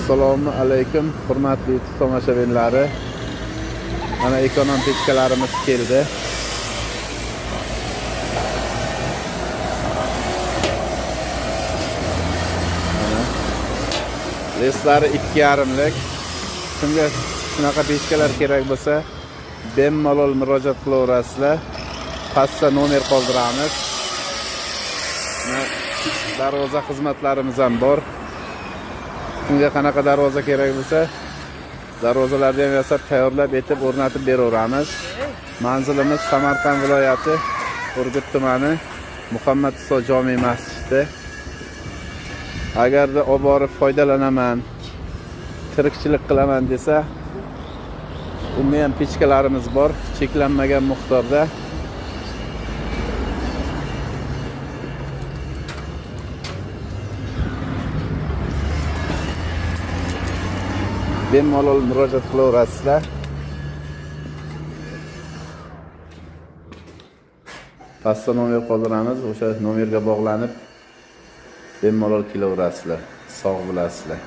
Assalomu alaykum, hurmatli YouTube tomoshabinlari. Mana ekonom pechkalarimiz keldi. Mana. Leslari 2,5lik. Kimga shunaqa pechkalar kerak bo'lsa, bemalol murojaat qilaverasizlar. Pastda nomer qoldiramiz. Mana darvoza xizmatlarimiz ham bor. Kimga qanaqa darvoza kerak bo'lsa, darvozalarni ham yasab, tayyorlab etib o'rnatib beraveramiz. Manzilimiz Samarqand viloyati, Urgut tumani, Muhammad Iso jome masjidi. Agarda olib borib foydalanaman, tirikchilik qilaman desa, unda ham pechkalarimiz bor, cheklanmagan miqdorda. Bemalol murojaat qilaverasizlar. Pastda nomer qoldiramiz, o'sha nomerga bog'lanib bemalol kelaverasizlar. Sog' bo'lasizlar.